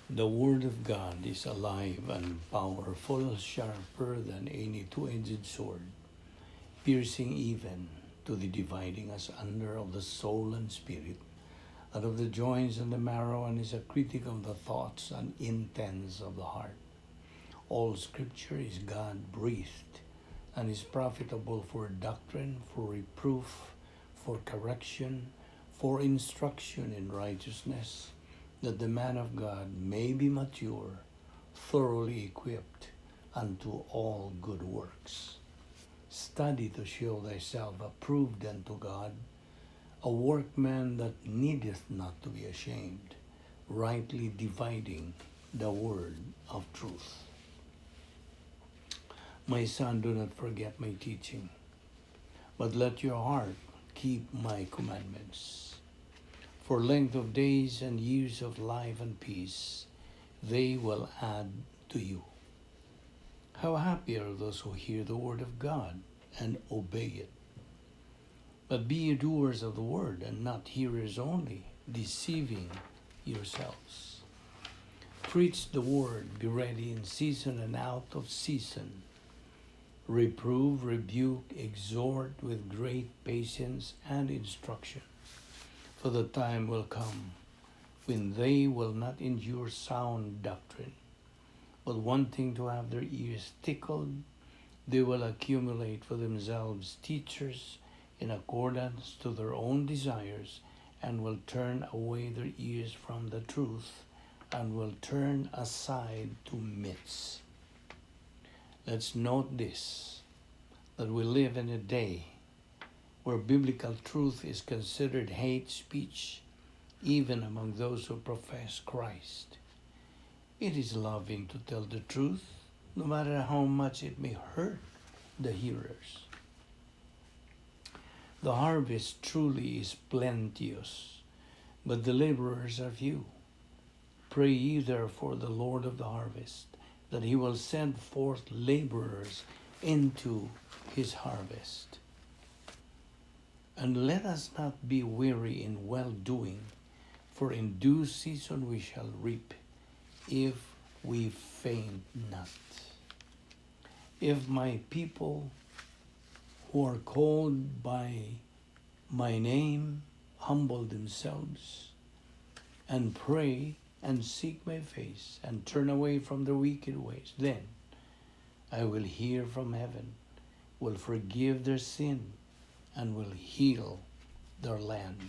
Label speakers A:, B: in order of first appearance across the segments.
A: The Word of God is alive and powerful, sharper than any two-edged sword, piercing even to the dividing asunder of the soul and spirit, and of the joints and the marrow, and is a critic of the thoughts and intents of the heart. All Scripture is God breathed and is profitable for doctrine, for reproof, for correction, for instruction in righteousness, that the man of God may be mature, thoroughly equipped unto all good works. Study to show thyself approved unto God, a workman that needeth not to be ashamed, rightly dividing the word of truth. My son, do not forget my teaching, but let your heart keep my commandments. For length of days and years of life and peace, they will add to you. How happy are those who hear the word of God and obey it. But be ye doers of the word and not hearers only, deceiving yourselves. Preach the word, be ready in season and out of season. Reprove, rebuke, exhort with great patience and instruction. For the time will come when they will not endure sound doctrine, but wanting to have their ears tickled, they will accumulate for themselves teachers in accordance to their own desires, and will turn away their ears from the truth, and will turn aside to myths. Let's note this, that we live in a day where biblical truth is considered hate speech, even among those who profess Christ. It is loving to tell the truth, no matter how much it may hurt the hearers. The harvest truly is plenteous, but the laborers are few. Pray ye therefore the Lord of the harvest, that he will send forth laborers into his harvest. And let us not be weary in well doing, for in due season we shall reap, if we faint not. If my people who are called by my name humble themselves and pray and seek my face and turn away from their wicked ways, then I will hear from heaven, will forgive their sin, and will heal their land.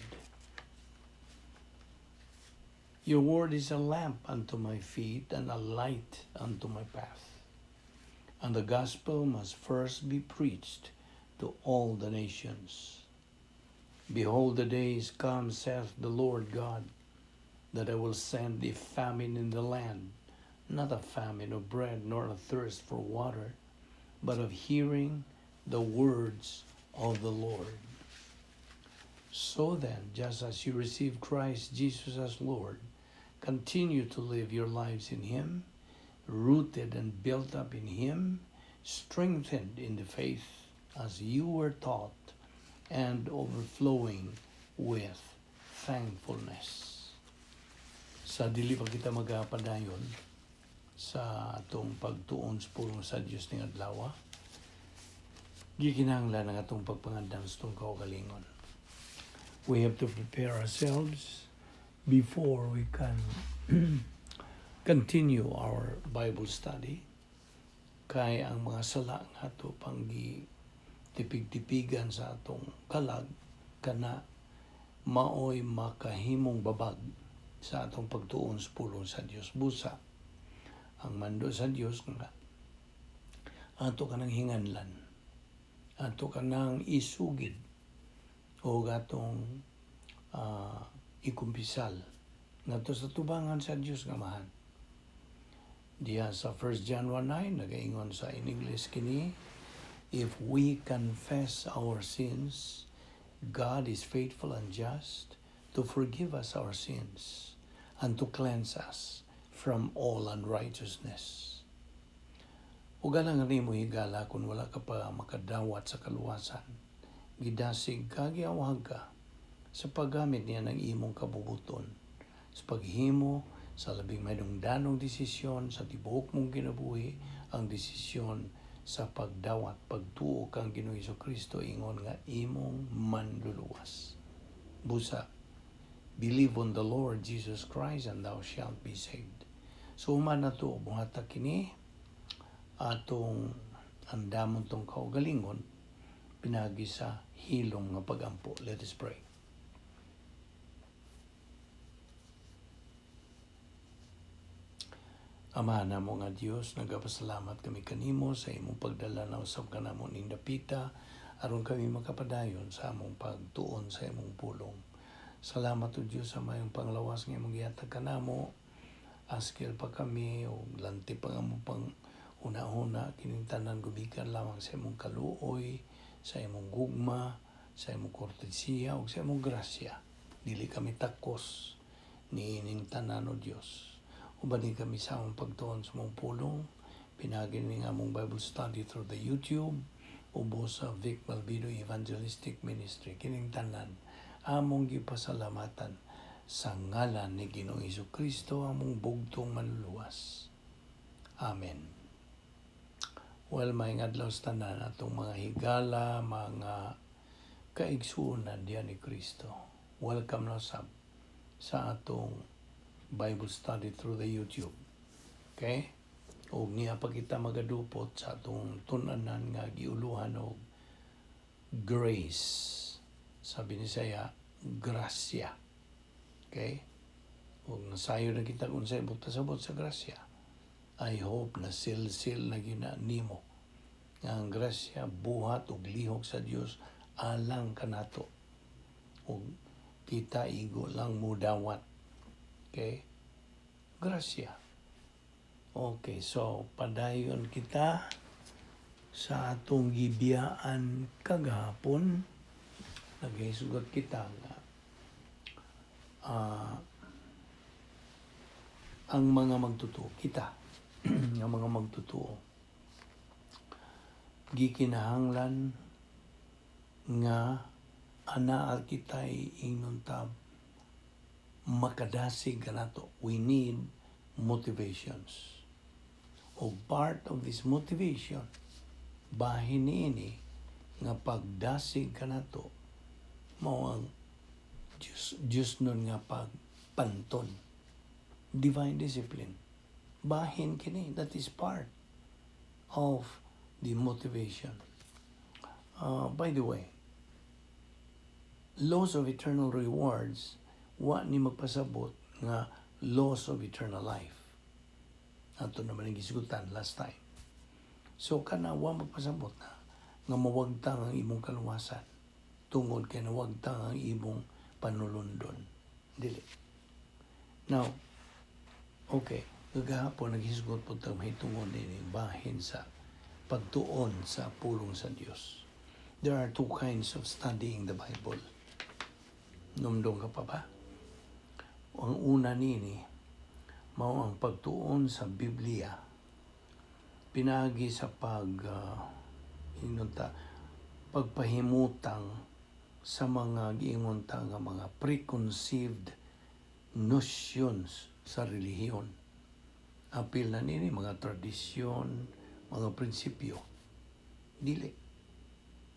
A: Your word is a lamp unto my feet and a light unto my path. And the gospel must first be preached to all the nations. Behold, the days come, saith the Lord God, that I will send a famine in the land, not a famine of bread, nor a thirst for water, but of hearing the words of the Lord. So then, just as you receive Christ Jesus as Lord, continue to live your lives in Him, rooted and built up in Him, strengthened in the faith as you were taught, and overflowing with thankfulness. Sa dili pa kita magapadayon sa atong pagtuon sa pulong sa Dios ning adlaw, gikinahanglan ang atong pagpangandam sa atong kaugalingon. We have to prepare ourselves before we can continue our Bible study, kay ang mga sala nga ato pang tipig-tipigan sa atong kalag kana maoy makahimong babag sa atong pagtuon sa pulong sa Dios. Busa ang mando sa Dios nga ato kanang hinganlan, ato kanang isugid o atong ikumpisal ngadto sa tubangan sa Dios nga Amahan. Diya sa 1 John 1:9, nagaingon sa in English kini, "If we confess our sins, God is faithful and just to forgive us our sins and to cleanse us from all unrighteousness." Ug alang nimo, higala, kung wala ka pa makadawat sa kaluwasan, gidasig ka, giawhag ka sa paggamit niya ng imong kabubut-on sa paghimo Sa labing mahinungdanong desisyon sa tibuok mong kinabuhi, ang desisyon sa pagdawat, pagtuo kang Ginoong Kristo ingon nga imong manluluwas. Busa, believe on the Lord Jesus Christ and thou shalt be saved. So human na to, buhata kini atong andamon tong kaugalingon pinagi sa hilom nga pagampo. Let us pray. Ama namo nga Dios, nagapasalamat kami kanimo sa imong pagdala na usab kanamo ning dapita aron kami makapadayon sa among pagtuon sa imong pulong. Salamat o Dios sa mayong panglawas nga imong gihatag kanamo. Askil pa kami o lanti pa nga mo pang una-una kining tanan gumikan lamang sa imong kaluoy, sa imong gugma, sa imong kortesiya ug sa imong grasya. Dili kami takos niining tanan, o Dios. Ubani kami sa among pagtuon sa mong pulong, pinagi ni among Bible study through the YouTube, ubos sa Vic Malvido Evangelistic Ministry. Kining tanan, among gipasalamatan sa ngalan ni Ginoong Kristo, among bugtong manluluwas. Amen. Well, may adlaw sa tanan atong mga higala, mga kaigsuonan diyan ni Kristo. Welcome na sab sa atong Bible study through the YouTube. Okay? Og niya pa kita magadupot sa atong tun-anan nga giuluhan og grace. Sabi ni saya, grasya. Okay? Og nasayo na kita kung sa sabot sa grasya. I hope na silsil na gina nimo nga ang grasya buhat og lihok sa Dios alang kanato. Og kita igo lang mudawat. Okay? Grasya. Okay, so padayon kita sa atong gibiyaan kagahapon. Naghisgot kita nga ang mga magtutuo kita nga mga magtutuo gikinahanglan nga anaa kita'y ingnon ta makadasig kanato. We need motivations. O part of this motivation, bahin niini nga pagdasig kanato mao ang Diyos, Diyos nun nga pagpanton. Divine discipline. Bahin kini. That is part of the motivation. By the way, laws of eternal rewards wa ni magpasabot nga laws of eternal life. Ato naman ang gisgutan last time. So kana wa magpasabot na nga mawagtang ang imong kaluwasan tungod kay nawagtang ang imong panulundon. Dili. Now, okay, kagahapon naghisgot po ta mahitungod ini bahin sa pagtuon sa pulong sa Dios. There are two kinds of studying the Bible. Numdong ka pa ba? Ang una nini, mao ang pagtuon sa Biblia pinaagi sa pag ingon ta, pagpahimutang sa mga giingon ta nga mga preconceived notions sa relihiyon. Apil na nini mga tradisyon, mga prinsipyo. Dili.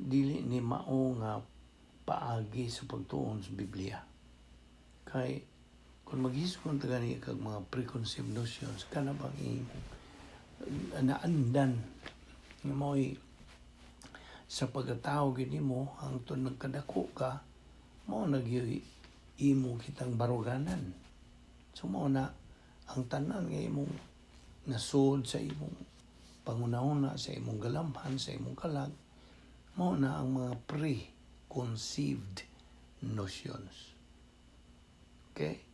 A: Dili ni mao nga paagi sa pagtuon sa Biblia. Kay kung maghisgon ta gani kag mga preconceived notions, kana bang imong naandan nga mao'y sa pagkatao gid nimo hangtod nagkadako ka, mao na gyud imo kitang baruganan. So mao na ang tanan nga imong nasud sa imong pangunahuna, sa imong galamhan, sa imong kalag, mao na ang mga preconceived notions. Okay?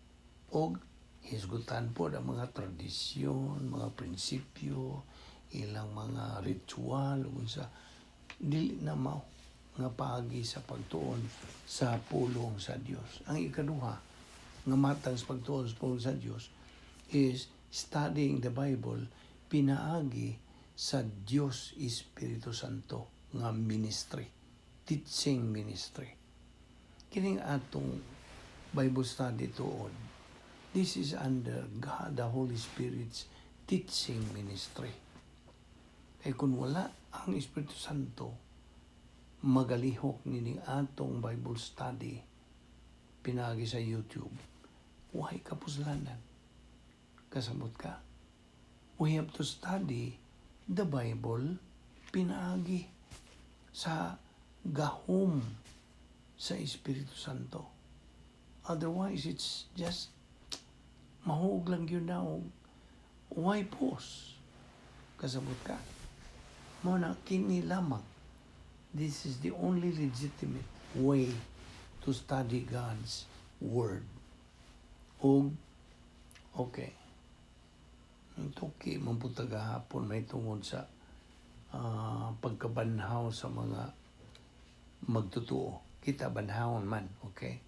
A: Og hisgutan po ang mga tradisyon, mga prinsipyo, ilang mga ritual, ug unsa, dili na mao nga paagi sa pagtuon sa pulong sa Dios. Ang ikaduha nga matang sa pagtuon sa pulong sa Dios is studying the Bible pinaagi sa Dios Espiritu Santo nga ministry, teaching ministry. Kining atong Bible study tuod, This is under God the Holy Spirit's teaching ministry. Kay kung wala ang Espiritu Santo, magalihok nining atong Bible study pinaagi sa YouTube, way kapuslanan. Kasabot ka? We have to study the Bible pinaagi sa gahom sa Espiritu Santo. Otherwise, it's just mahuog lang yun na og way pause. Kasabot ka? Mao na kini lamang. This is the only legitimate way to study God's Word. Og, okay. Ang tuki man pud gahapon may tungod sa pagkabanhaw sa mga magtotoo. Kita banhawon man, okay?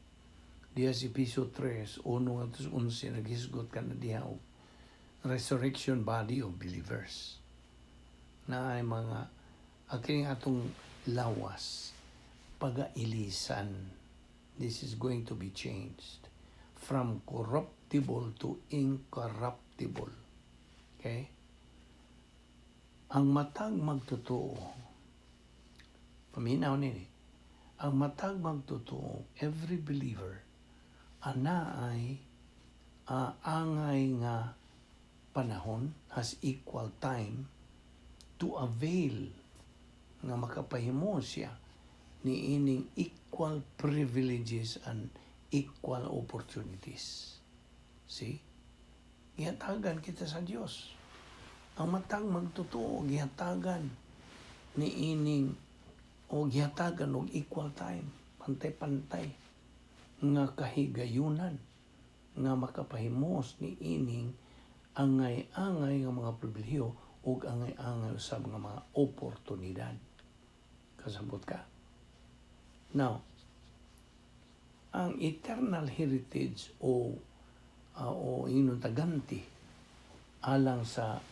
A: Diya sa Episo 3, 1 ngadto sa 11, naghisgot ka na diha og resurrection body of believers. Na ay mga ang kining atong lawas pagailisan. This is going to be changed from corruptible to incorruptible. Okay? Ang matag magtotoo, paminaw nini, ang matag magtotoo, every believer, ana ay angay nga panahon, has equal time to avail nga makapahimo siya ni ining equal privileges and equal opportunities. See? Gihatagan kita sa Dios. Ang matag magtotoo, gihatagan ni ining o gihatagan og equal time, pantay-pantay nga kahigayunan nga makapahimos ni ining angay-angay nga mga pribilehiyo ug angay-angay usab nga mga oportunidad. Kasabot ka? Now, ang eternal heritage o ingnon ta ganti alang sa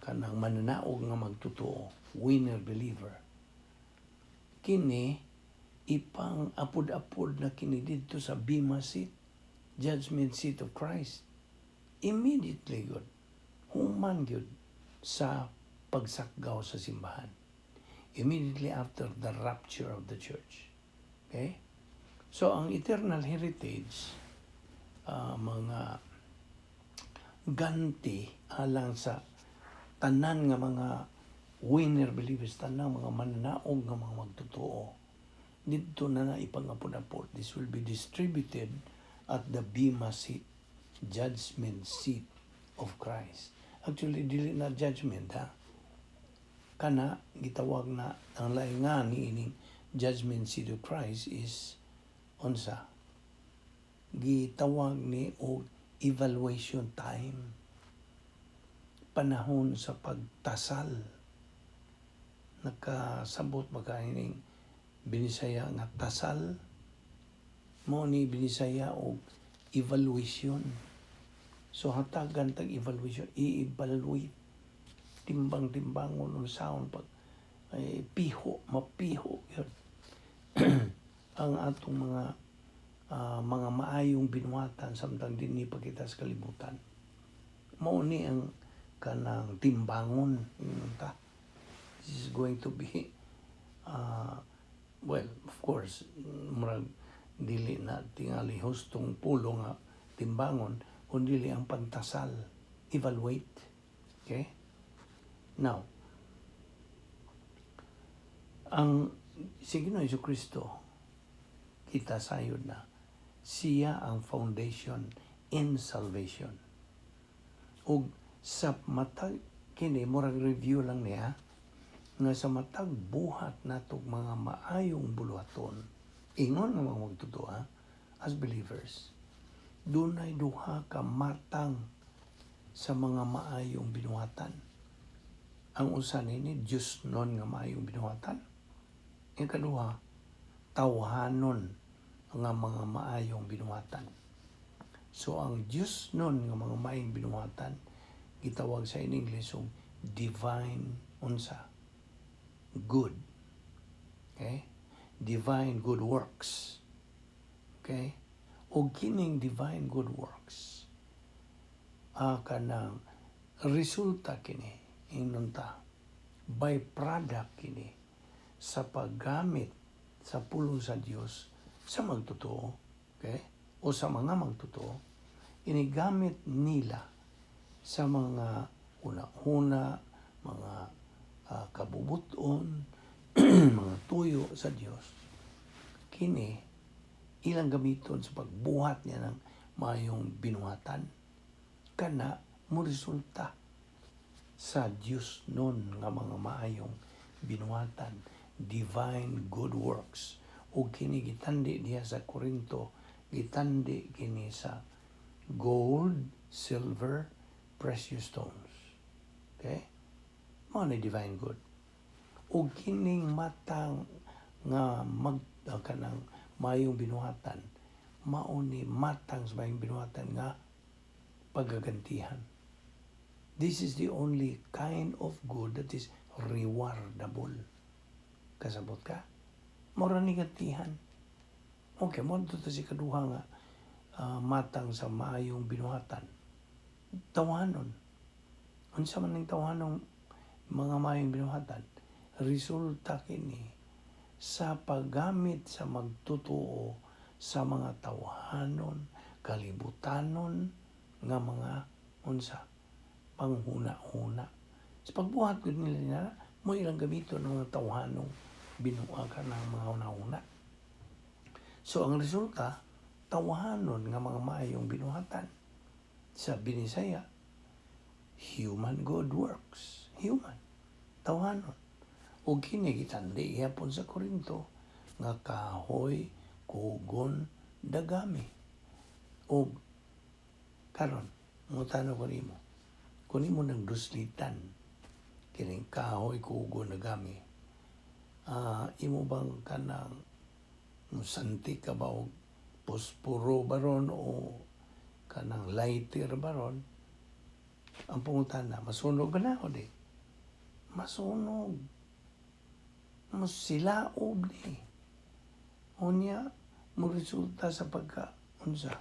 A: kanang mananaog nga magtotoo, winner believer, kini ipang apod-apod na kini didto sa Bema seat, judgment seat of Christ, immediately gud human gyud sa pagsakgaw sa simbahan, immediately after the rapture of the church, okay? So ang eternal heritage, mga ganti alang sa tanan nga mga winner believers, tanang mga mananaog nga mga magtotoo, didto na na ipangapod-apod. This will be distributed at the Bema seat, judgment seat of Christ. Actually, dili na judgment, ha. Kana gitawag na ang laing nga ni ining judgment seat of Christ is unsa? Gitawag ni og evaluation time, panahon sa pagtasal. Nakasabot ba ka ining Binisaya nga tasal? Mao ni Binisaya og evaluation. So hatagan tag evaluation, i-evaluate, timbang-timbangon unsaon pag ay piho, mapiho yun ang atong mga maayong binuhatan samtang dinhi pa kita sa kalibutan. Mao ni ang kanang timbangon, ingon ta. This is going to be well, of course, murag dili na tingali hustong pulo nga timbangon, kundi ang pagtasal, evaluate. Okay? Now, ang si Ginoong Kristo, kita sayod na, siya ang foundation in salvation. Ug sa matag kini, murag review lang niya nga sa matag buhat natog mga maayong buluhaton, ingon nga mga magtotoo as believers, dunay duha ka matang sa mga maayong binuhatan. Ang usa nini, Diyos nun nga maayong binuhatan. Ang kaduha, tawhanon nga mga maayong binuhatan. So ang Diyos nun nga mga maayong binuhatan, gitawag sa in English og divine unsa? Good. Okay? Divine good works. Okay? O kining divine good works, kanang resulta kini, ingnon ta, byproduct kini sa paggamit sa pulong sa Dios sa magtotoo, okay? O sa mga magtotoo, inigamit nila sa mga una-una, mga kabubuton, mga tuyo sa Dios. Kini ilang gamiton sa pagbuhat niya ng mayong binuhatan. Kana mo resulta sa Dios nun nga mga maayong binuhatan, divine good works. Ug kini gitandi diha sa Korinto, gitandi kini sa gold, silver, precious stones. Okay? Mao ni divine good. Ug kining matang nga mag kanang maayong binuhatan, mao ni matang sa maayong binuhatan nga pagagantihan. This is the only kind of good that is rewardable. Kasabot ka? Mora ni gantihan. Okay, mo to si kaduha nga matang sa maayong binuhatan. Tawanon. Unsa man ning tawanong mga maayong binuhatan? Resulta kini sa paggamit sa magtotoo sa mga tawhanon, kalibutanon nga mga unsa panghuna-huna. Sa pagbuhat gud nila nila, mo ilang gamiton ng mga tawhanong binuakan ng mga huna-huna. So ang resulta, tawhanon nga mga maayong binuhatan. Sa Binisaya, human good works. Human. Tawhanon. O kini gitandi ihapon sa Korinto nga kahoy, kugon, dagami. O karon, mutano ko nimo. Kung imo nang duslitan kining kahoy, kugon, dagami, imo bang kanang musanti ka ba og posporo baron o kanang lighter baron? Ang pangutana, masunog ba na o di? Masunog. Masilaob ni. Unya, mo resulta sa pagka, unsa,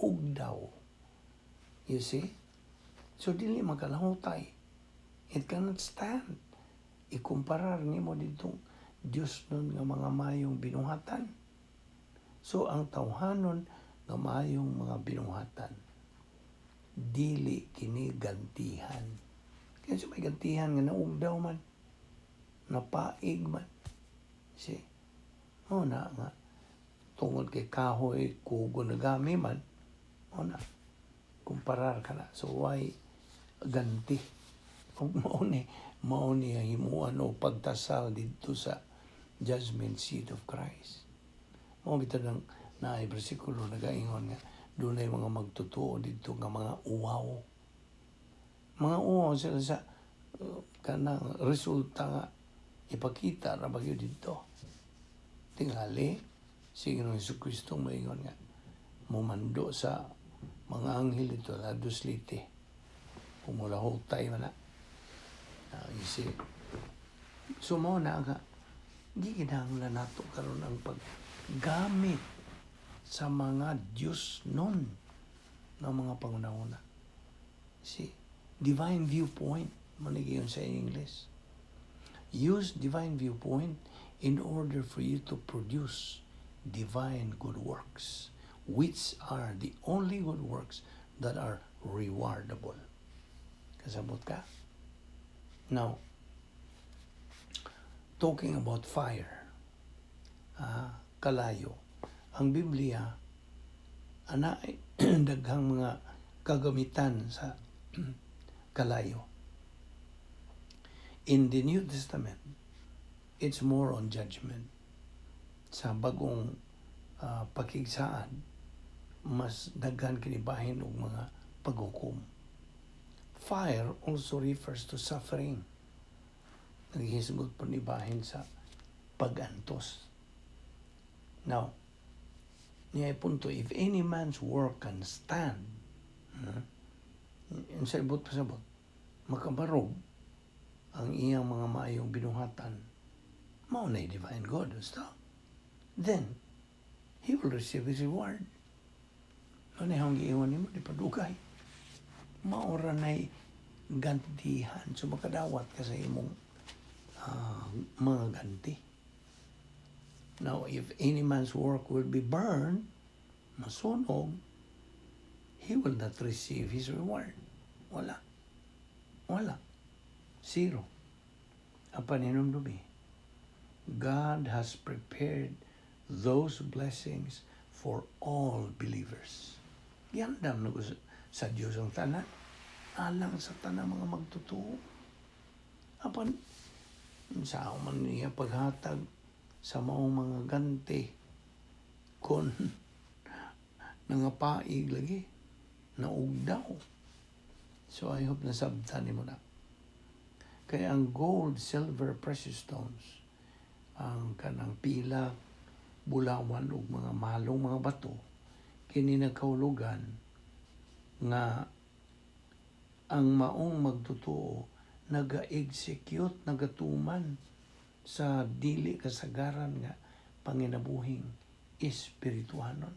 A: ugdaw. You see? So, dili makalahutay. It cannot stand. Ikumparar nimo ditong Diyos nun nga mga mayong binuhatan. So, ang tawhanon nga mayong mga binuhatan, dili kini gantihan. Kaya sa may gantihan nga naugdaw man, napaig man. See? Mao na nga tungod kay kahoy, kugo, nagami man, mao na kumparar ka na. So why ganti? Kung mao ni ang himuan o pagtasal didto sa judgment seat of Christ. Mao bitaw nang naay bersikulo nagaingon nga dunay mga magtotoo didto nga mga uwaw. Mga uwaw sila sa kanang resulta nga ipakita ra ba gyud didto. Tingali, si Ginoong Kristo moingon nga mumando sa mga anghel dito na duslite. Kung mulahutay man na. You see? So mao na nga gikinahanglan nato karon ang paggamit sa mga Diyos nun ng mga pangunahuna. See? Divine viewpoint, man yun sa English. Use divine viewpoint in order for you to produce divine good works, which are the only good works that are rewardable. Kasabot ka? Now, talking about fire, kalayo, ang Biblia, ana daghang mga kagamitan sa kalayo. In the New Testament, it's more on judgment. Sa Bagong Pakigsaad, mas daghan kini bahin og mga paghukom. Fire also refers to suffering. Naghisgot po ni bahin sa pag-antos. Now, niya punto, if any man's work can stand, sa ibot pasabot, makabarog ang iyang mga maayong binuhatan, mao na divine good, basta. Then, he will receive his reward. Ano ang giingon nimo di padugay. Mao ra nay gantihan. So makadawat ka sa imong mga ganti. Now, if any man's work will be burned, masunog, he will not receive his reward. Wala. Wala. Zero. Apan hinumdumi, God has prepared those blessings for all believers. Giandam na ko sa Diyos ang tanan. Alang sa tanang mga magtotoo. Apan, sa man niya paghatag sa maong mga ganti kung nangapaig lagi, naugdaw. So I hope nasabtan nimo na. Kaya ang gold, silver, precious stones, ang kanang pila, bulawan ug mga mahalong mga bato, kini nagkahulugan nga ang maong magtotoo naga-execute, nagatuman sa dili kasagaran nga panginabuhing espirituhanon,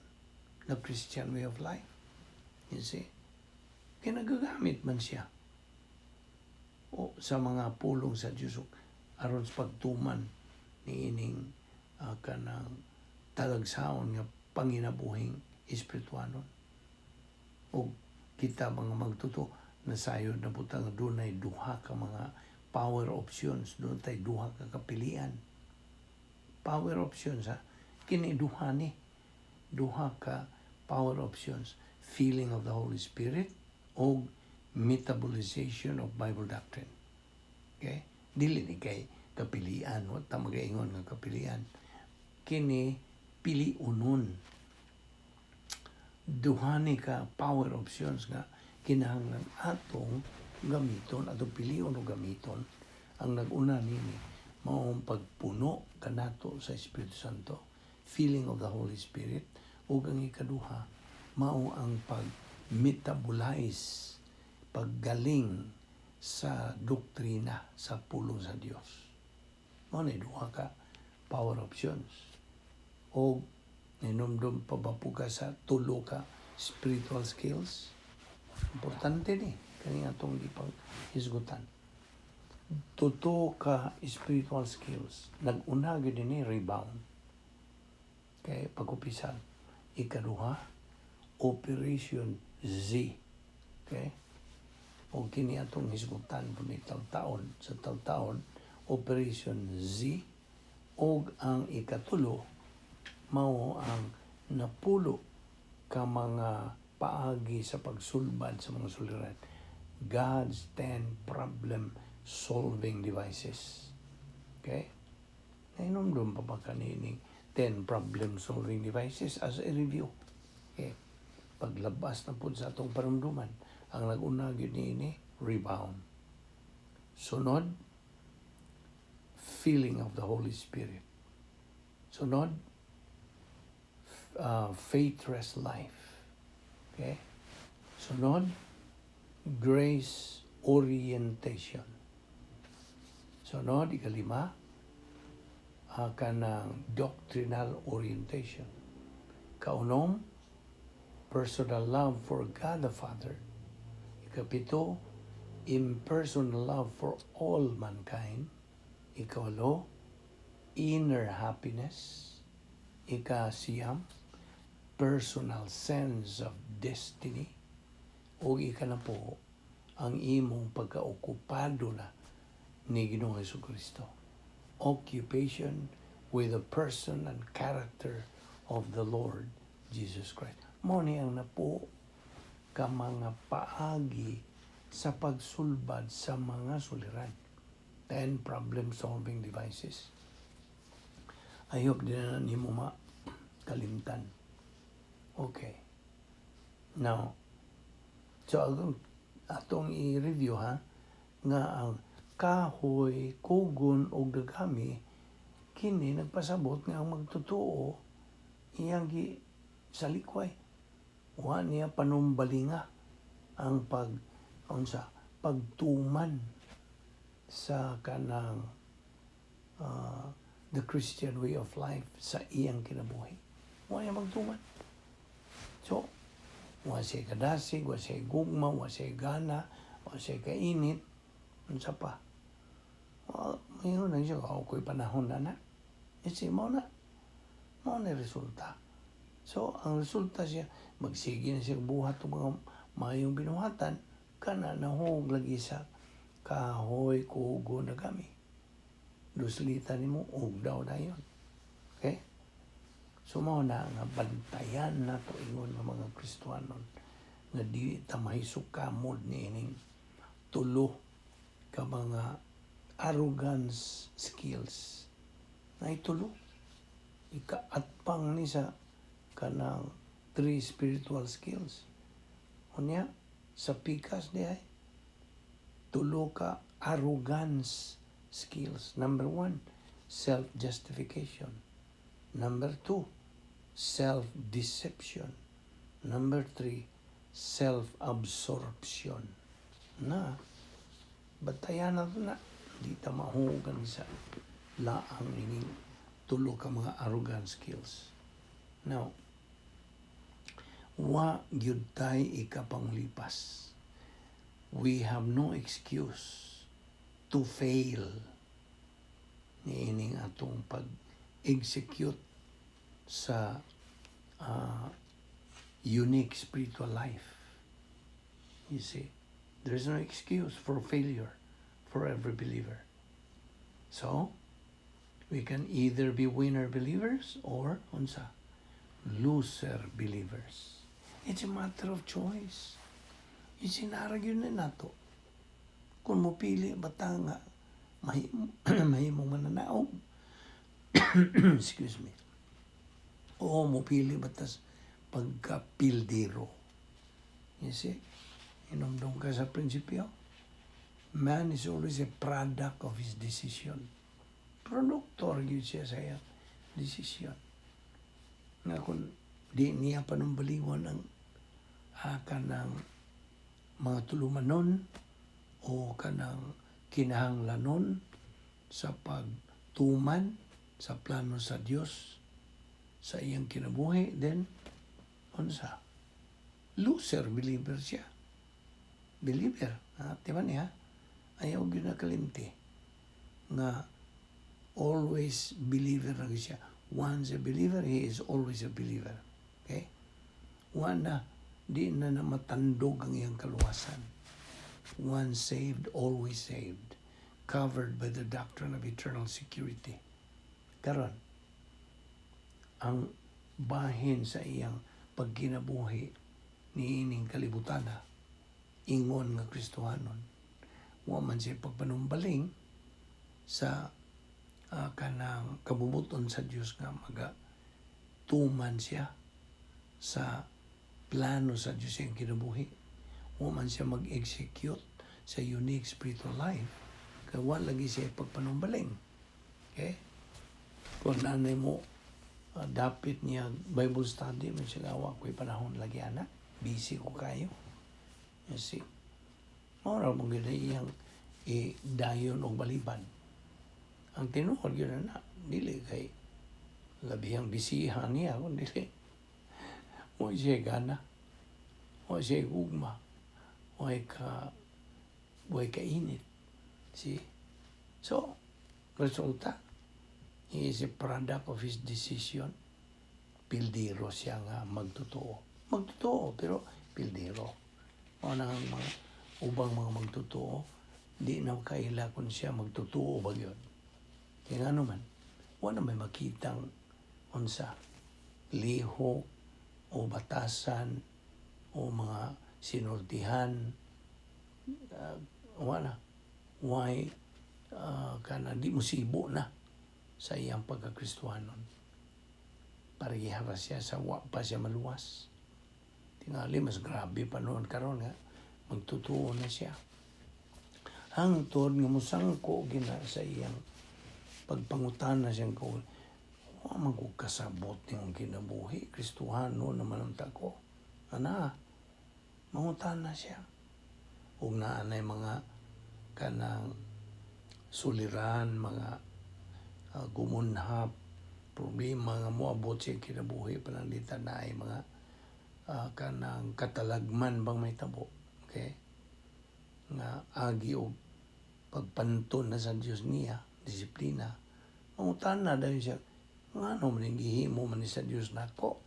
A: the Christian way of life. You see? Kaya nagagamit man siya o sa mga pulong sa Diyos aron sa pagtuman ni ining kanang talagsaon nga panginabuhing espirituhanon. O kita mga magtotoo, nasayod na butang dunay duha ka mga power options, doon tay duha ka kapilian. Power options ha, kini duha ni duha ka power options: feeling of the Holy Spirit o metabolization of Bible doctrine. Okay, dili ni kay kapilian, wa ta magaingon nga kapilian kini, piliunon. Duha ni ka power options nga kinahanglan atong gamiton, atong pilion o gamiton. Ang nag-una nini mao ang pagpuno kanato sa Espiritu Santo, feeling of the Holy Spirit, ug ang ikaduha mao ang pag metabolize, paggaling sa doktrina sa pulong sa Dios. Mao ni duha ka power options. O ninumdum pa ba po ka sa tulo ka spiritual skills? Importante ni kani atong gipang hisgutan. Tulo ka spiritual skills. Nag-una gyud ni rebound. Kay pag-upisal. Ikaduha, Operation Z. Okay? O kini atong hisgutan po ni taon sa taon, Operation Z, og ang ikatulo mao ang napulo ka mga paagi sa pagsulbad sa mga suliran. God's 10 problem solving devices. Okay? Nahinumdum pa ba kanining 10 problem solving devices as a review? Okay. Paglabas na po sa atong parumduman, ang nag-una gyud niini, rebound. Sunod, feeling of the Holy Spirit. Sunod, faithless life. Okay? Sunod, grace orientation. Sunod, ikalima, kanang doctrinal orientation. Kaunom, personal love for God the Father. Ikapito, impersonal love for all mankind. Ikawalo, inner happiness. Ikasiyam, personal sense of destiny. O ikanapo, ang imong pagkaokupado na ni Ginoong Kristo. Occupation with the person and character of the Lord Jesus Christ. Mao ni ang napo ka mga paagi sa pagsulbad sa mga suliran. 10 problem-solving devices. I hope di na nimo makalimtan. Okay. Now, so atong, atong i-review ha, nga ang kahoy, kugon o dagami kini nagpasabot nga ang magtotoo iyang gi salikway. Wa niya panumbalinga ang pag unsa pagtuman sa kanang the Christian way of life sa iyang kinabuhi. Wa niya magtuman. So, Wa siya kadasig, wa siya gugma, wa siya gana, wa siya kainit. Unsa pa? Well, mayon na siya, ako'y panahon na na. Isi, mao na. Mao na resulta. So, ang resulta siya, magsige na siya buhat og mga mayong binuhatan, kana nahog lagi sa kahoy kugo na kami. Duslita nimo og daw dayon. Okay? So mao na nga bantayan nato ingon nga mga Kristohanon nga di ta mahisukamod niining tulo ka mga arrogance skills. Na tulo. Ikaatpang ni sa kanang three spiritual skills. Unya, sa pikas di ay tulo ka arrogance skills. Number one, self-justification. Number two, self-deception. Number three, self-absorption. Na, bantayan na to na. Di ta mahugan sa laang ining tulo ka mga arrogant skills. Now, wa gyud tay ikapanglipas. We have no excuse to fail niining atong pag-execute sa unique spiritual life. You see, there is no excuse for failure for every believer. So, we can either be winner believers or unsa, loser believers. It's a matter of choice. Isinara gyud na nato. Kung mopili ba ta nga mahimong mananaog, excuse me, o mopili ba tas pagkapildiro. You see? Inomdom ka sa prinsipyo. Man is always a product of his decision. Produktor gyud siya sa iyang decision. Nga kung di niya panumbaliwan ang kanang mga tulumanon o kanang kinahanglanon sa pagtuman sa plano sa Dios sa iyang kinabuhi, then unsa, loser believer siya. Believer ha, di ba niya ayaw gyud na kalimti nga always believer na siya. Once a believer, he is always a believer. Okay, wa na, di na na matandog ang iyang kaluwasan. Once saved, always saved, covered by the doctrine of eternal security. Karon, ang bahin sa iyang pagkinabuhi niining kalibutan ingon nga Kristohanon, wa man siya pagpanumbaling sa kanang kabubuton sa Dios nga maga tuman siya sa plano sa Dios iyang kinabuhi. Wa man siya mag-execute sa unique spiritual life kay wa lagi siya pagpanumbaling. Okay, kung nanay mo dapit niya Bible study man siya, wa ko'y panahon lagi ana, busy ko kayo. You see, mao ra mo gyud iyang i-dayon og balibad. Ang tinuod gyud na dili kay labihang bisihan niya kun dili mo siya gana, wa siya gugma, wa kainit. See, so resulta, he is a product of his decision. Pildiro siya nga magtotoo, magtotoo pero pildiro. Mao na ang mga ubang mga magtotoo, di na kaila kung siya magtotoo ba gyud. Kaya nga naman, wala may makitang unsa, lihok o batasan o mga sinultihan, wala. Why kana di mo sibo na sa iyang pagkakristuhanon. Pareha ra siya sa wa pa siya maluwas. Tingali mas grabe pa noon karon nga magtotoo na siya. Hangtod nga musangko gina sa iyang pagpangutana siyang ko, wa man ko kasabot niyong kinabuhi, Kristohano naman ang ko. Ana, mangutana siya. Ug naa nay mga kanang suliran, mga gumunhap, problema nga moabot siya kinabuhi, pananglitan na ay mga Kanang katalagman bang mahitabo, okay? Nga agi og pagpanton na sa Dios niya, disiplina. Mangutana dayon siya, "Ngano man ning gihimo man ni sa Dios nako?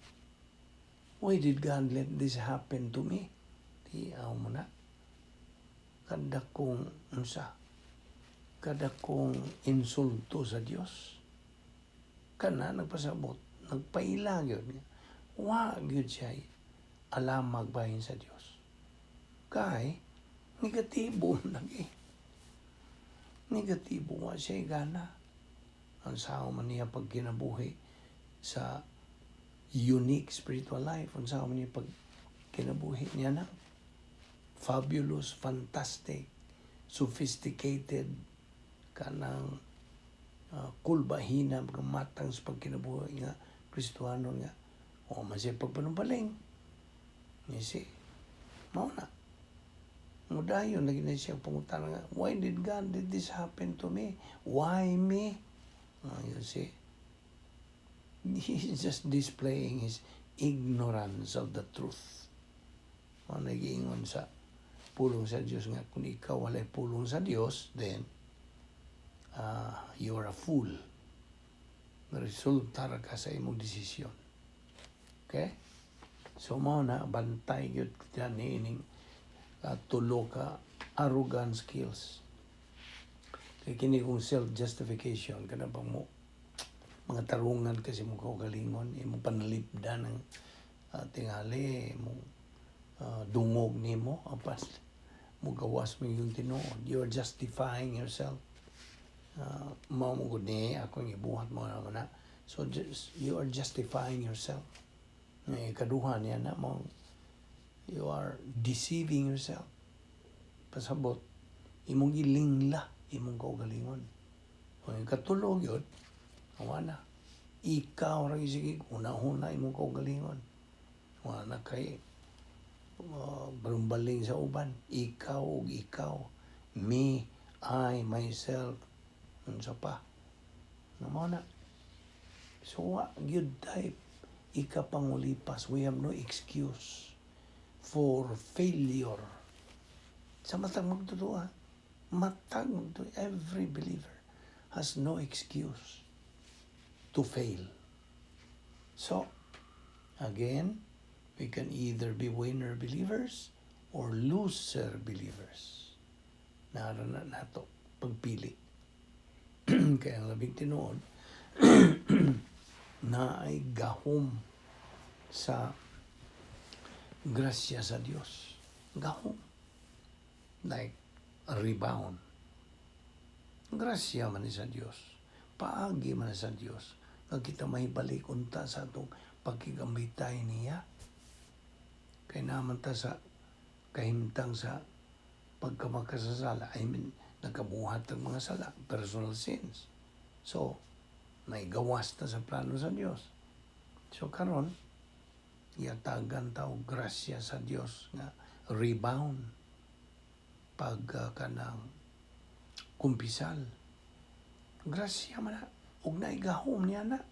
A: Why did God let this happen to me?" Di aw mo na. Kada kong unsa, kada kong insulto sa Dios. Kana nagpasabot, nagpaila gyud nga. Wa gyud siya alamag bahin sa Dios. Kay negatibo lagi. Negatibo, wa siya gana. Ang sao man niya pagkinabuhi sa unique spiritual life, unsa man niya pag kinabuhi niya na fabulous, fantastic, sophisticated, kanang kulbahina mga matang sa pagkinabuhi nga Kristohano nga o man siya pagpanumbaling. You see? Mao na. Mudayon lagi na siya pangutana nga, "Why did God did this happen to me? Why me?" You see? He's just displaying his ignorance of the truth. Mao nagiingon sa pulong sa Dios nga kung ikaw walay pulong sa Dios, then you are a fool. Resulta ra ka sa imong desisyon. Okay? So mao na, bantay gyud niining tulo ka arrogant skills. Kay kini kung self-justification, kana bang mo mga tarungan kasi mo kaugalingon, imong panalipdan ng tingali, imong dungog nimo, apas mo gawas mo yung tinuod. You're justifying yourself. Mao mo gud ni akong ibuhat mo na na. So just, you are justifying yourself. Nga ikaduha niya na mo, you are deceiving yourself. Pasabot, imong gilingla, imong kaugalingon. Kung ikatulo yun, awa na. Ikaw ra sige, una-una imong kaugalingon. Wala na kay barumbaling sa uban. Ikaw ug ikaw. Me, I, myself. Unsa pa. Nga mao na. So, wa gyud type ikapangulipas. We have no excuse for failure. Sa matag magtotoo, matag magtotoo, every believer has no excuse to fail. So, again, we can either be winner believers or loser believers. Nara na nato pagpili. Kaya ang labing tinuod na ay gahom sa grasya sa Dios. Gahom. Like a rebound. Grasya man ni sa Dios. Paagi man ni sa Dios. Nga kita mahibalik unta sa atong pagkigambitay niya. Kay naman ta sa kahimtang sa pagkamakasasala. I mean, nagkabuhat ng mga sala, personal sins. So, may gawas ta sa plano sa Dios. So karon, yatagan ta og grasya sa Dios nga rebound pag kanang kumpisal. Grasya man na ug naigahom niya na.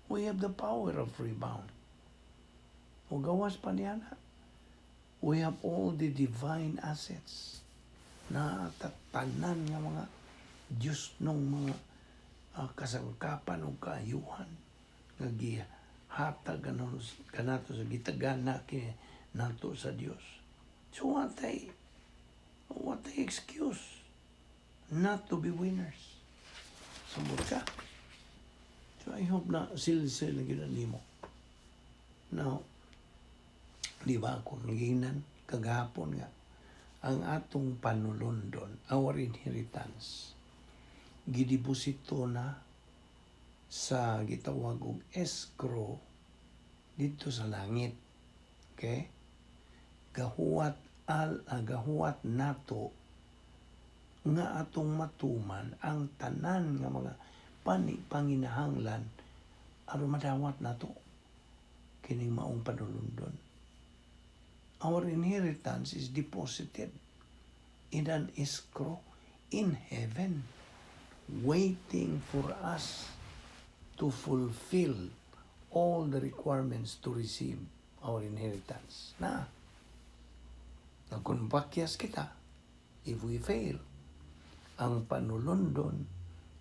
A: We have the power of rebound. O gawas pa niya na. We have all the divine assets na tatanan nga mga Diyos nung mga kasangkapan o kaayuhan nga gihatag kanato sa gitagana kini nato sa Dios. So what a excuse not to be winners. Samot ka. So I hope na silsil na gyud nimo. Now, di ba akong giingnan kagahapon nga ang atong panulondon, our inheritance, gideposito na sa gitawag og escrow dito sa langit. Okay? Gahuwat nato nga atong matuman ang tanan nga mga pani panginahanglan aron madawat nato kining maong panulundon. Our inheritance is deposited in an escrow in heaven, waiting for us to fulfill all the requirements to receive our inheritance. our inheritance. Na, na kung pakyas kita, if we fail, ang panulundon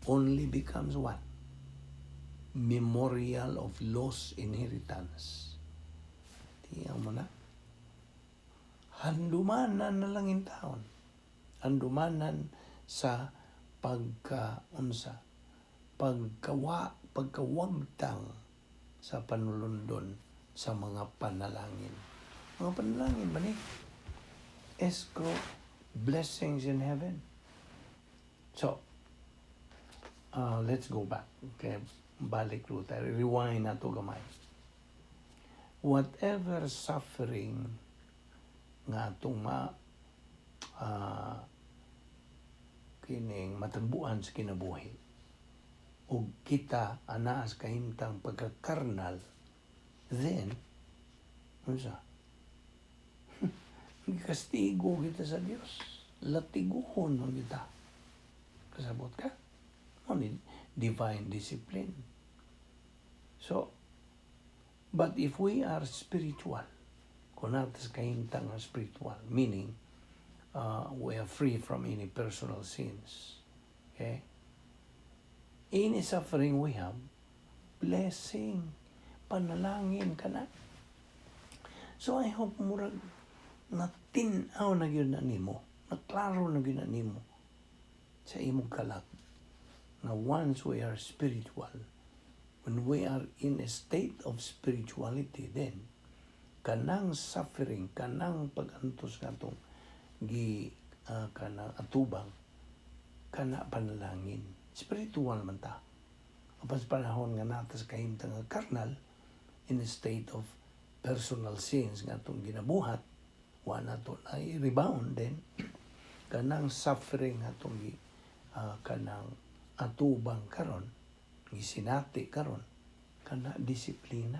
A: only becomes what? Memorial of lost inheritance. Tiyan mo na. Handumanan na lang intawon. Handumanan sa pagkaunsa, pagkawa, pagkawagtang sa panulundon sa mga panalangin. Mga panalangin ba ni? Escrow blessings in heaven. So, let's go back. Okay, balik ro tayo. Rewind na to gamay. Whatever suffering nga atong ma kining matagbuan sa kinabuhi ug kita anaa sa kahimtang pagkakarnal, then unsa? Gikastigo kita sa Dios, latiguhon man kita. Kasabot ka? Mao ni divine discipline. So, but if we are spiritual, kung naa ta sa kahimtang nga spiritual, meaning we are free from any personal sins, okay, any suffering we have, blessing, panalangin ka na. So I hope murag natin-aw na gyud na nimo, naklaro na gyud na nimo sa imong kalag na once we are spiritual, when we are in a state of spirituality, then kanang suffering, kanang pag-antos nga atong gi kanang atubang, kana panalangin. Spiritual man ta. Apan sa panahon nga naa ta sa kahimtang nga karnal, in a state of personal sins nga atong ginabuhat, wa na to na rebound, then kanang suffering nga atong gi kanang atubang karon, gisinati karon, kana disiplina.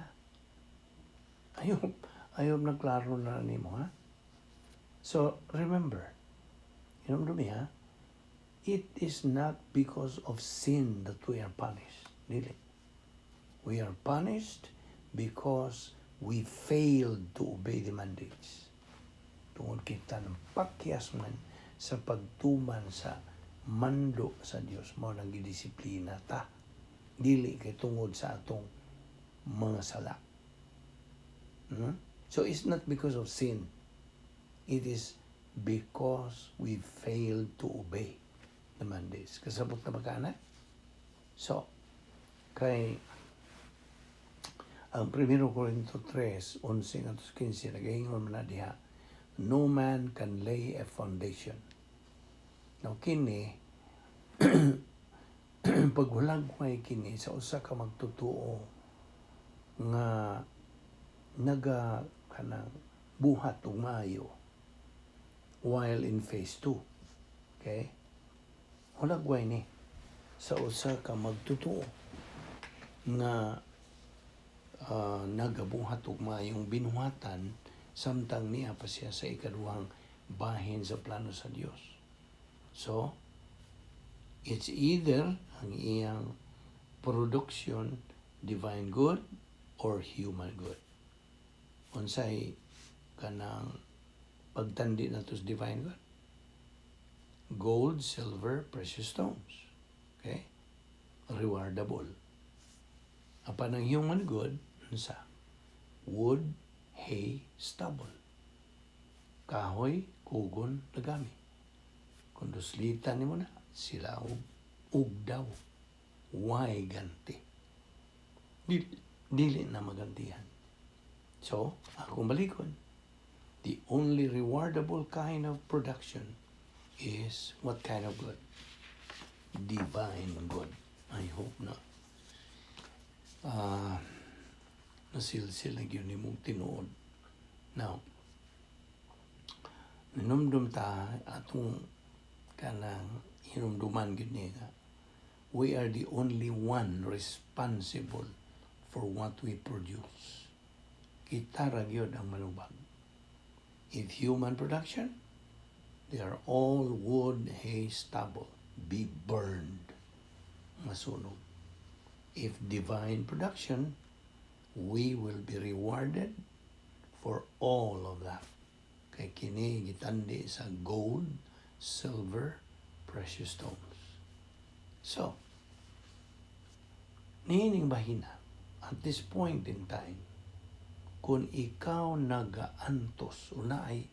A: Ayaw nagklaro na nimo, ha. So remember, hinumdumi ha, it is not because of sin that we are punished. Dili. We are punished because we failed to obey the mandates. Tungod kita ng pakyas man sa pagtuman sa mando sa Dios, mao nang gidisiplina ta. Dili kay tungod sa atong mga sala. So it's not because of sin. It is because we failed to obey the mandates. Kasabot na ba ka na? So, kay ang 1 Corinto 3, 11 ngadto 15, nagaingon man na diha, "No man can lay a foundation." Now, kini, paghulagway kini sa usa ka magtutuo nga naga kanang buhat og maayo while in phase 2. Okay? Hulagway ni sa usa ka magtutuo nga nagabuhat og maayong binuhatan samtang niya pa siya sa ikaduhang bahin sa plano sa Dios. So, it's either ang iyang production, divine good or human good. Unsay kanang pagtandi nato sa divine good? Gold, silver, precious stones. Okay? Rewardable. Apan ang human good, unsa? Wood, hay, stubble. Kahoy, kugon, lagami. Kung duslitan nimo na, sila og daw. Why ganti? Dili, dili na magantihan. So, akong balikon, the only rewardable kind of production is what kind of good? Divine good. I hope na nasilsil na gyud nimong tinuod. Now, ninumdum ta atong kanang hinumduman gyud ni nga we are the only one responsible for what we produce. Kita ra gyud ang manubag. If human production, they are all wood, hay, stubble, be burned. Masunog. If divine production, we will be rewarded. for all of that. Kay kini gitandi sa gold, silver, precious stones. So, niining bahina, at this point in time, kung ikaw nagaantos o naay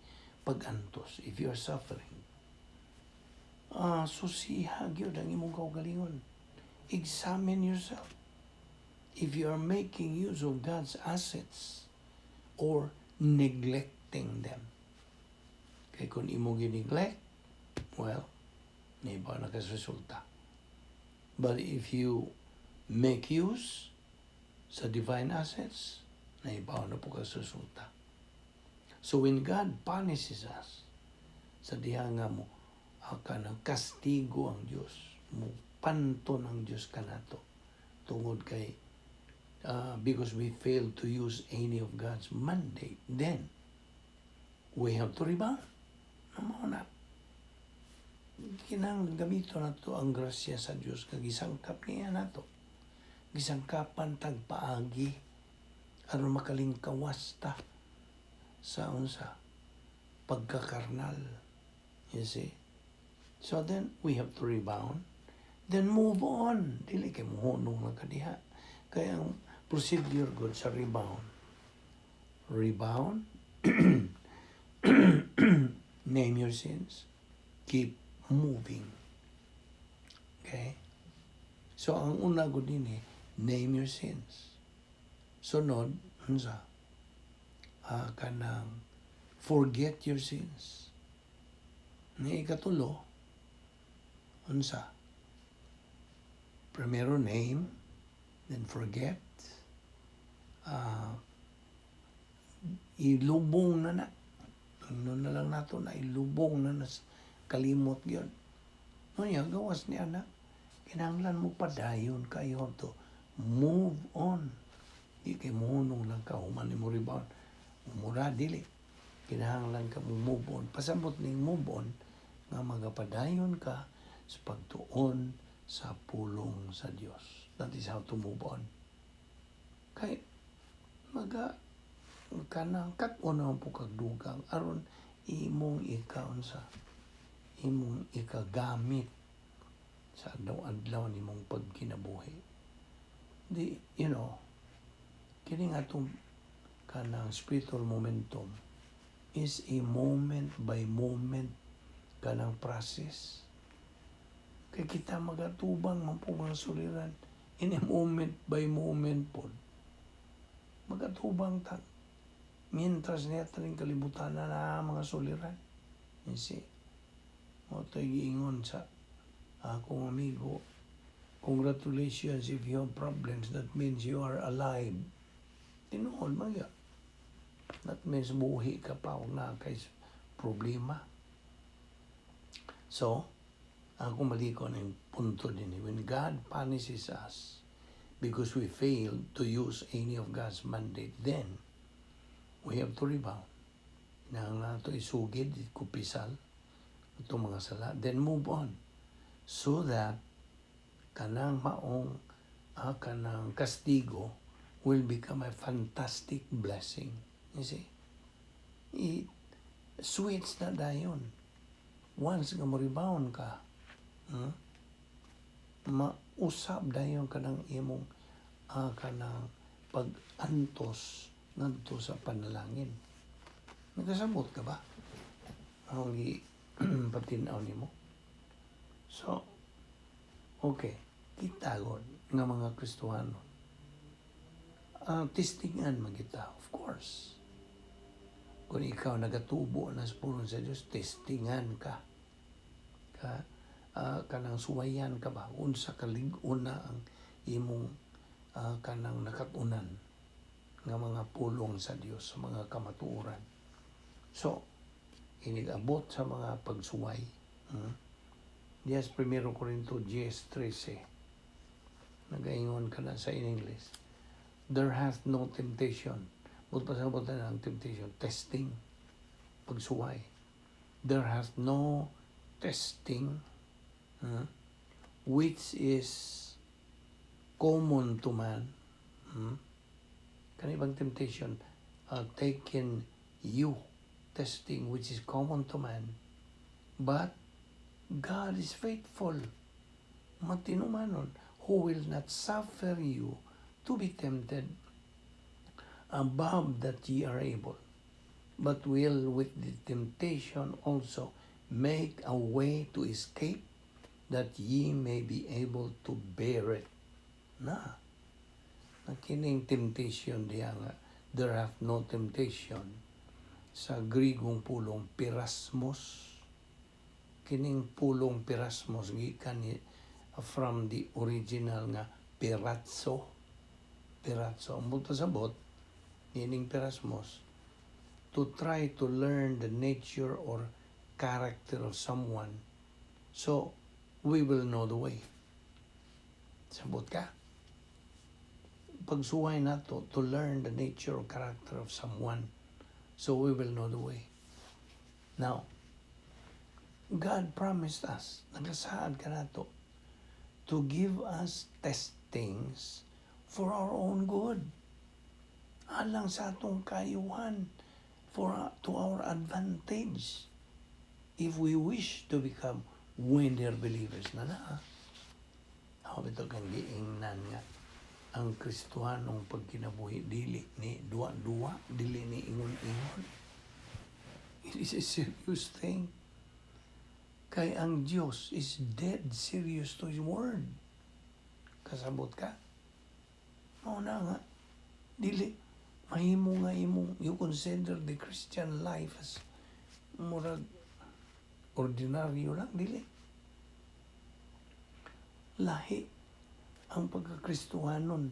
A: pag-antos, if you are suffering, susiha gyud ang imong kaugalingon. Examine yourself. If you are making use of God's assets or neglecting them. Kay kung imo gineglect, well, nahibaw na kas resulta. But if you make use sa divine assets, nahibaw na pod kas resulta. So when God punishes us, sa diha nga mo, kanang kastigo ang Dios, mo panton ang Dios kanato tungod kay because we failed to use any of God's mandate, then we have to rebound. Mao na. Kinahanglan gamito nato ang grasya sa Dios kag gisangkap niya nato. Gisangkapan tag paagi aron makalingkawas ta sa unsa pagkakarnal. You see? So then we have to rebound. Then move on. Dili kay muhunong lang ka diha. Kaya ang procedure gud sa rebound. Rebound. Name your sins. Keep moving. Okay? So ang una gud dinhi, name your sins. Sunod, unsa? Kanang forget your sins. Ni ikatulo, unsa? Primero name, then forget. Ilubong na na. Ingnon na lang nato na ilubong na na sa kalimot gyud. No, ya, gawas niya na. Kinahanglan mo padayon ka. You have to move on. Di kay muhunong lang ka, human mo rebound. Mura, dili. Kinahanglan ka mo move on. Pasabot ning move on, nga magapadayon ka sa pagtuon sa pulong sa Dios. That is how to move on. Kay maga kanang kat-on naman pod kag dugang aron imong ikaon sa imong ikagamit sa adlaw-adlaw nimong pagkinabuhi. Di, kini nga atong kanang spiritual momentum is a moment by moment kanang process. Kay kita magatubang man pod mga suliran in a moment by moment pod. Magatubang ta. Mientras niya taning kalibutan na na mga suliran. You see? Mao to'y giingon sa akong amigo, "Congratulations if you have problems, that means you are alive." Tinuod man ya. That means buhi ka pa og naa kay problema. So, ako maliko ng punto din. When God punishes us because we failed to use any of God's mandate, then we have to rebound. Kinahanglan nato isugid, kupisal, itong mga sala, then move on. So that kanang maong kanang kastigo will become a fantastic blessing. You see? I switch na dayon. Once nga mo rebound ka, mausab dayon kanang imong kanang pag-antos ngadto sa panalangin. Nagkasabot ka ba? Ang gi patin-aw nimo. So, okay, kita gud nga mga Kristohano. Testingan man kita, of course. Kung ikaw nagatubo na sa pulong sa Dios, testingan ka. Ka kanang suwayan ka ba unsa kalig-on na ang imong kanang nakatunan nga mga pulong sa Dios sa mga kamatuoran. So, inig-abot sa mga pagsuway. Yes, 1 Corinto 10:13. Nagaingon ka na sa in English. There hath no temptation. But pasabot na ang temptation. Testing. Pagsuway. There hath no testing which is common to man. Kani bang temptation? taken you, testing which is common to man. But God is faithful, matinumanon, who will not suffer you to be tempted above that ye are able, but will with the temptation also make a way to escape, that ye may be able to bear it. Na kining temptation diya nga, there hath no temptation, sa Grigong pulong peirasmos. Kining pulong peirasmos gikan ni from the original nga peirazo. Peirazo. Ang pasabot nining peirasmos, to try to learn the nature or character of someone so we will know the way. Sabot ka? Pagsuway nato to learn the nature or character of someone so we will know the way. Now, God promised us, nagasaad ka nato, to give us testings for our own good. Alang sa atong kaayuhan, for to our advantage. If we wish to become winner believers na na. Ako bitaw kang giingnan nga ang Kristohanong pagkinabuhi dili ni duwa-duwa, dili ni ingon-ingon. It is a serious thing. Kay ang Diyos is dead serious to His word. Kasabot ka? Mao na nga. Dili mahimo nga imong you consider the Christian life as murag ordinaryo lang, dili. Lahi ang pagkakristuhanon,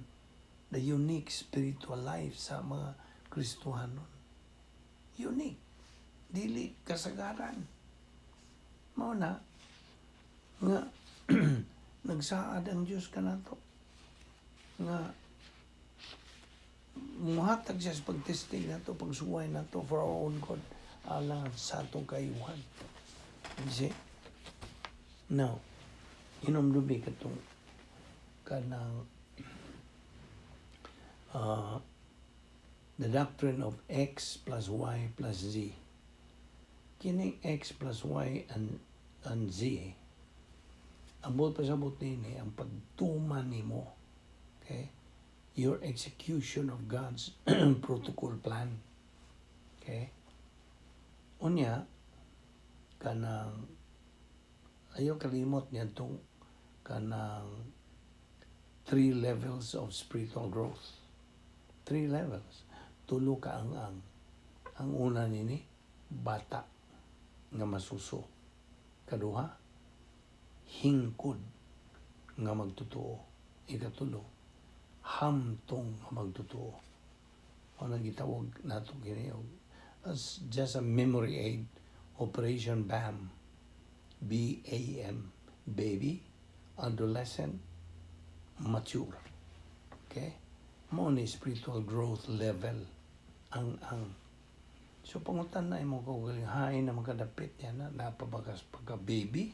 A: the unique spiritual life sa mga Kristuhanon. Unique. Dili kasagaran. Mao na nga nagsaad ang Dios kanato nga muhatag siya sa pagtesting nato, pagsuway nato for our own good, alang sa atong kaayuhan. You see? Now, inomdumi katong kanang the doctrine of X plus Y plus Z. Kining X plus Y and Z, ang buot pasabot nini, ang pagtuman nimo, okay? Your execution of God's protocol plan. Okay? Unya, kanang ayaw kalimot niya itong kanang three levels of spiritual growth. Three levels. Tulo ka ang-ang. Ang una nini, bata nga masuso. Kaduha, hingkod nga magtotoo. Ikatulo, hamtong nga magtotoo. Ano gitawag nato kini og as just a memory aid, Operation BAM. BAM. Baby, adolescent, mature. Okay? Mao ni spiritual growth level ang. So pangutan na imo kaugaling, hain na makadapit yan na napabagas pagka baby.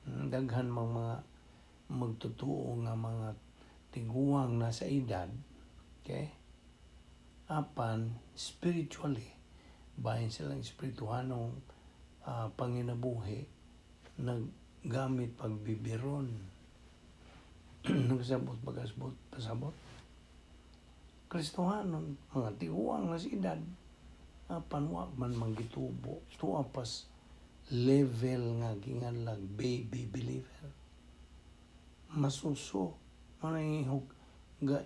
A: Daghan mang mga magtotoo nga mga tiguang nasa edad, okay? Apan spiritually, bahin silang espirituhanong panginabuhi, naggamit pagbibiron. Nagsabot bagasbot pasabot. Kristohanon, mga tiguang nasa edad, apan wa man manggitubo. Tuwa pas level nga ginganlag baby believer. Masuso, manangihog ga,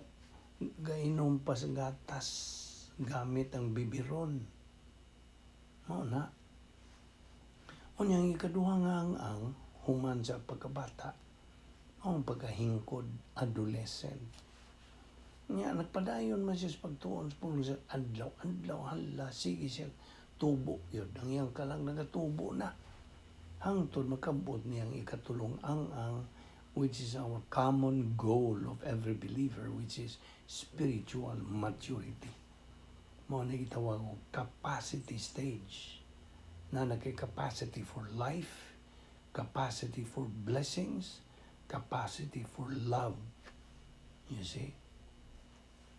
A: gainom pa sa gatas gamit ang bibiron. Mao na. Unya, ang ikaduha nga ang human sa pagkabata, ang pagkahingkod, adolescent. Nya nagpadayon man siya sa pagtuon sa pulong sa adlaw, adlaw, hala, sige siya tubo yun. Ang iyang kalang nagatubo na. Hangtod makabot niyang ikatulong ang which is our common goal of every believer, which is spiritual maturity. Mao na gitawag og capacity stage. Na nagkay capacity for life, capacity for blessings, capacity for love. You see?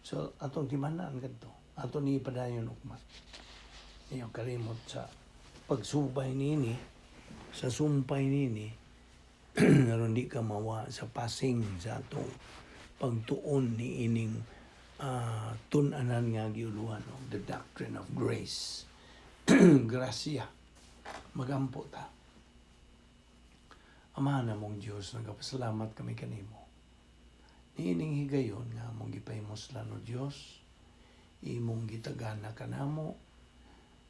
A: So, atong timanan kadto. Ato ni ipadayon ugma. Ayaw kalimot sa pagsubay nini, sa sumpay nini, aron di ka mawa sa passing sa atong pagtuon ni ining tun-anan nga giuluhan, no? The doctrine of grace. Gracia. Magampo ta. Amahan namong Diyos, nagapasalamat kami kanimo. Niining higayon nga among gipahimuslan o Diyos, imong gitagana kanamo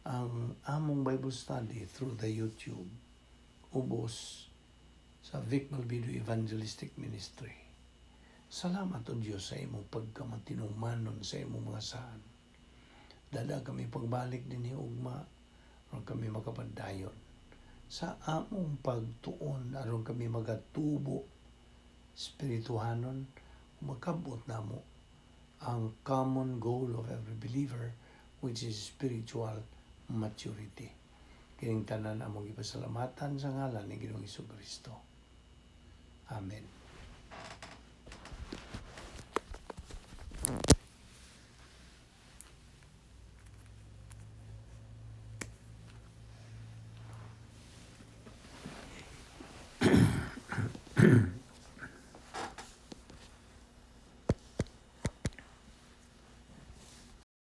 A: ang among Bible study through the YouTube ubos sa Vic Malvido Evangelistic Ministry. Salamat o Diyos sa imong pagkamatinumanon sa imong mga saan. Dada kami pagbalik dinhi ugma aron kami makapadayon sa among pagtuon, aron kami magatubo spirituhanon, makabot namo ang common goal of every believer, which is spiritual maturity. Kining tanan among gipasalamatan sa ngalan ni Ginoong Kristo. Amen.